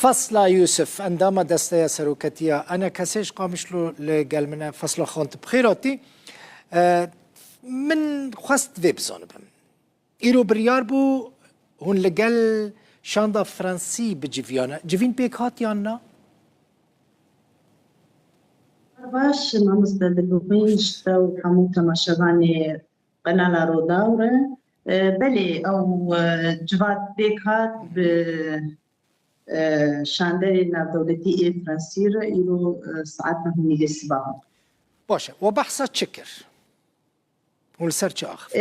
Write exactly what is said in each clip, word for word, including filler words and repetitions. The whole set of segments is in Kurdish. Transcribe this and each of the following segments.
Fasla Yusuf, endama Desteya Seroketiya ENKSê ji Qamişlo li gel min e. Fasla Xan, tu bi xêr hatî. E, min xwest vê bizanibim. Îro biryar bû hûn li gel şanda Fransî biciviyane. Civîn pêk hat yan na? Baş, mamoste Dilbixwîn, ji te û hemû temaşevanê qenala Rûdaw re. E, belê, ew, e, civat pêk hat bi, e, şanderê navdewletî ê Fransî re îro, e, saet nehûnî dê sibahan. Baş e, we behsa çi kir? Hûn li ser çi axiftin?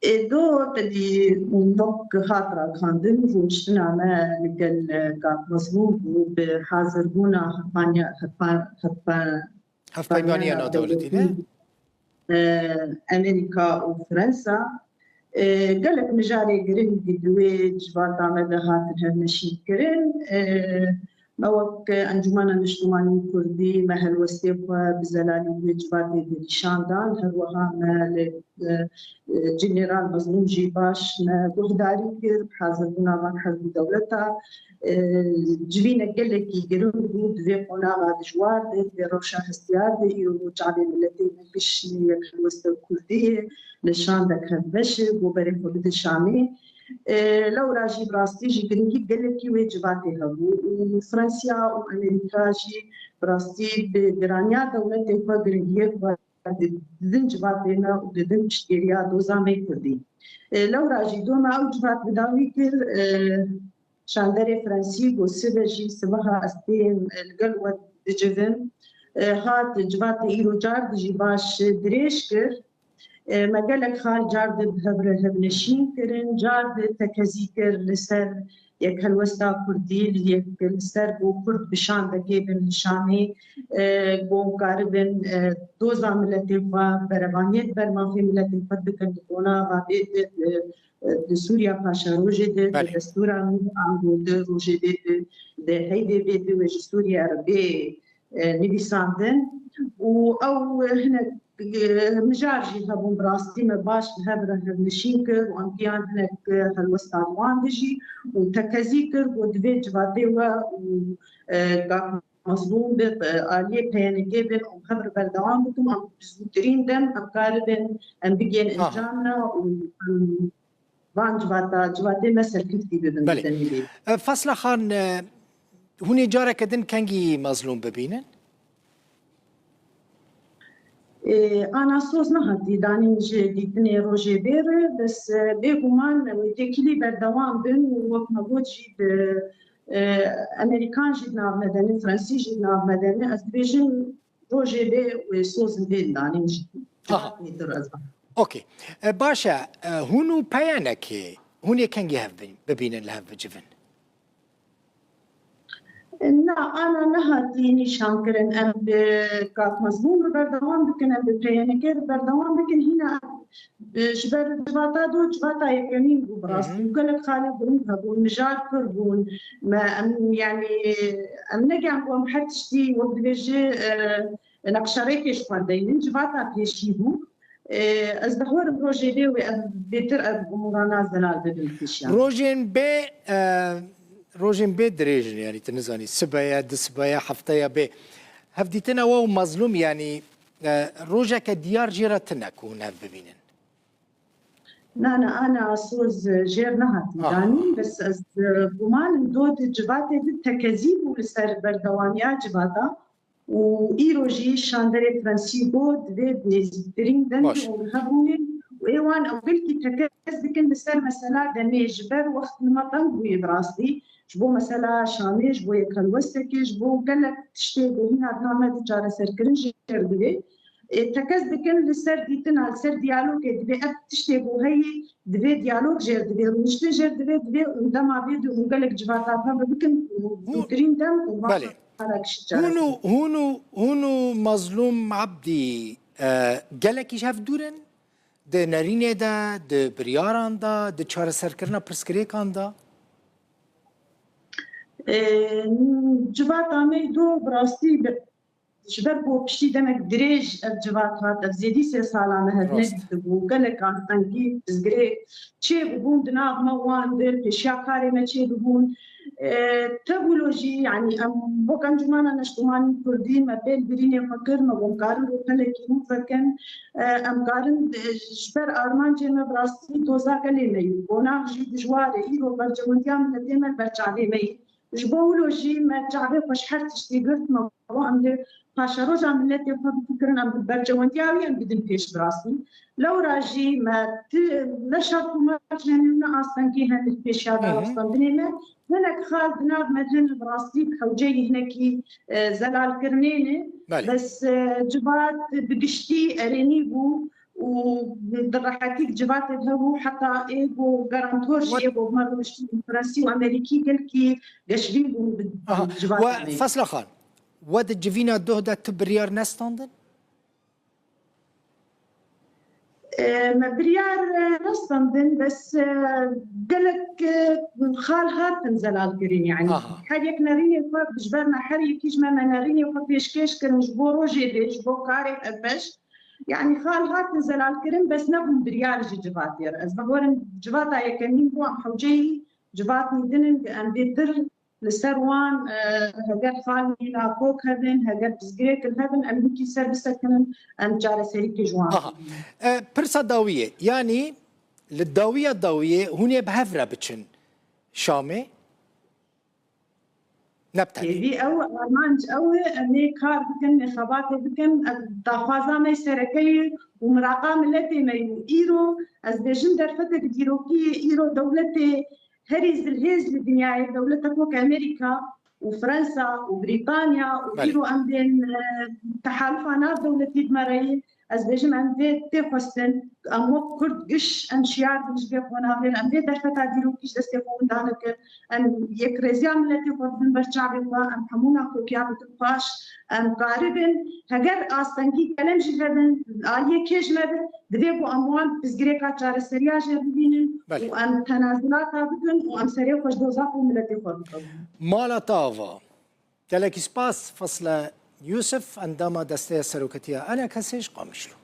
E, ê do tedî wek hat ragihandin, rûniştina me li gel, e, Kak Mezlûm bû bi hazirbûna hevpanya-, hevpa-, hevpa-, Hevpeymaniya navdewletî, ne? E, Amerîka û Fransa. E, gelek mijarê giring di wê civata me de hatin hevnişînkirin. E, me wek Encûmena Niştimanî Kurdî, me helwestê xwe bi zelalî di wê civatê de nîşan dan. Her wiha me li, e, e, General Mezlûm jî baş me guhdarî kir, bi hazirbûna van hevdû dewleta. E, civînek gelekî giring bû di vê qonaxa dijwar de, di vê rewşa hestiyar de, îro çavê miletê me kişî yek helwesta Kurdî ye, li şandek hevbeş e, ku berê xwe bide Şamê. E, lewra jî bi rastî jî giringî gelekî wê civatê hebû û Fransiya û Amerîka jî bi rastî bi giraniya dewletê xwe giringiyê xwe di, didin civatê me û didin piştgiriya doza me Kurdî. E, lewra jî doma ew civat bi dawî kir, e, şanderê Fransî got, sibe jî sibeha ez têm, e, li gel we dicivim. E, hat civatê îro car di jî baş dirêj kir. E, me gelek xal car di bi hev re hevneşîn kirin, car di tekezî kir li ser yek helwesta Kurdî, li yek li ser ku Kurd bi şandekê bin li Şamê, e, ku karibin, e, doza miletê xwe, berevaniyê di ber mafê miletê xwe bikin, li konava bê di, e, e, di Sûriya Paşarojê de, di Belê. destûra nû ango di rojê bê di, di heydê bê di wê ji Sûriye re bê, e, nivîsandin. Û ew, e, hinek, e, mijar jî hebûn, bi rastî me baş bi hev re hevnişîn kir û em giyan hinek, e, helwestan wan de jî û tekezî kir ku divê civatê we û, e, Kak Mezlûm bi, e, aliyê P Y N G bin û hev re berdewam bikin, em bi zûtirîn dem em karibin em bigihên Aha. encam re û em van civata, civatê me serkeftî bibin Belê. bi tenê bê. E, Fasla Xan, e, hûn ê careke din kengî Mezlûm bibînin? E, ana soz nehatî danîn ji dîtinê rojê bê re, bes, e, bêguman wê têkilî berdewam bin û wek me got jî bi, e, Amerîkan jî di nav me de ne, Fransî jî di nav me de ne. Ez dibêjim rojê bê wê soz li vê danîn jî. Aha. Civatê dir ez Okey. E, baş e, e, hûn û P Y N G hûn ê kengî hev bin, bibînin, li hev bicivin? Na, ana nehatî nîşan kirin. Em bi Kak Mezlûm re berdewam bikin, em bi P Y N G re berdewam bikin. Hîna, e, ji ber civata do, civata yekemîn bû bi Hı hı. rastî. Gelek xalê giring hebûn, mijar pir bûn. Me, em, yanî, em negihan ku em her tiştî wek dibêje, e, nexşerêkê ji xwe deynin. Civata pêşî bû. E, ez dihorim rojê dê wê em bêtir ev umûrana zelal bibin pêşiya. Rojên bê, e, rojên bê dirêj in, yanî tu nizanî, sibe ye, du sibe ye, hefte ye bê. Hevdîtina we û Mezlûm, yanî, e, rojeke diyar jê re tune ku hûn hev bibînin? Na, na, ana soz, e, jêr nehatî Aha. danîn, bes ez, e, gumanim do di civatê di tekezî bû li ser berdewamiya civata. Û îro jî şanderê Fransî got, divê nêzîktirîn dem Baş. û hebûnê û ê wan ew gelkî tekez dikin li ser mesela demê, ji ber wext nima teng bûye bi rastî, ji bo mesela Şamê, ji bo yek helwestekê, ji bo gelek tiştê ku hîna di nav me de çareserkirin jêr divê. Ê, tekez dikin li ser dîtina, li ser diyalogê, divê ev tiştê ku heyî, divê diyalog jêr divê, rûniştin jêr divê, divê û dema vê de û gelek civata hev bikin û Hû-, zûtirîn dem û belê. Hûn û, hûn û, hûn û Mazlûm Ebdî, e, gelekî ji hev dûr in? Di nerînê de, di biryaran de, di çareserkirina pirsgirêkan de? E, civata me do bi rastî bi, ji ber ku piştî demek dirêj ev civat hat, ev zêdî sê sala me hev Rast. nedîtibû. Gelek astengî, pirsgirêk çêbûbûn di nav me wan de, pêşiya karê me çêbûbûn. E, tevûlo jî, yanî em wek Encûmena Neştimanî Kurdî me pêl birînê xwe kir, me got em karin rûpelekî nû vekin, e, em karin, e, ji ber armancê me bi rastî doza gelê me yî. Qonax jî dijwar e, îro bercewendiya miletê me ber çavê me yî. Ji bo wilo jî me çavê xwe ji her tiştî girt, me got em dê paşeroja miletê xwe bifikirin, em bi bercewendiya wî em bidin pêş bi rastî. Lewra jî me ti ne şer û merc hene, ne astengî hene li pêşiya danûstandinê me. Hinek xal di nav me hene bi rastî bi hewceyî hinekî, e, zelalkirinê ne. Belê. Bes, e, civat bi giştî erênî bû û di rehetî di civatê de hebû, heta ê ku garantor jî Wet- ê ku me rûniştî fransî û amerîkî gelkî geşbîn bûn bi Aha. bi civatê We me. Fesla Xan, we di civîna doh de tu biryar nestandin? E, me biryar, e, nestandin, bes, e, gelek, e, xal hatin zelalkirin, yanî Aha. her yek nerînê xwe, ji ber me her yekî ji me, me nerînê xwe pêşkêş kirin ji bo rojê dê, ji bo karê hevbeş. Yanî xal hatin zelalkirin, bes nebûn biryar ji civatê re. Ez bawerim civata yekemîn bû, em hewceyî civatî din in, em bêtir li ser wan, e, heger xal nîna kok hebin, heger pirsgirêk li hebin, em hinkî ser bisekinin, em çareserîkê ji wan Aha. bidin. E, pirsa dawiyê, yanî li dawiya dawiyê hûn ê bi hev re biçin Şamê? Ne bi tenê. Hêvî ew, armanc ew e, em ê kar bikin, em ê xebatê bikin, em daxwaza me sereke ye û miraqa miletê me ye. Îro ez bêjim derfetek dîrokî ye, îro dewletê herî zilhêz li dinyayê, dewletek wek Amerîka û Fransa û Brîtanya û Belê. Îro em bên, e, tehalufa nav dewletî bi me re ye. Ez bêjim em vê tê xwestin, em wek Kurd giş em şiyar bin ji vê qonaxê re, em vê derfeta dîrokî ji destê xwe winda nekin, em yekrêziya miletê xwe bidin ber çavê xwe, em hemû nakokiya bikin paş, em karibin, heger astengî kelem jî hebin, aliyê kê ji me bin, divê ku em wan pirsgirêka çareseriya jê bibînin Belê. Û em tenazulata bikin û em serê xwe ji doza xwe û miletê xwe bikewin. Mala te ava. Gelekî spas Fesle Yûsif, endama Desteya Seroketiya ENKSê ji Qamişlo.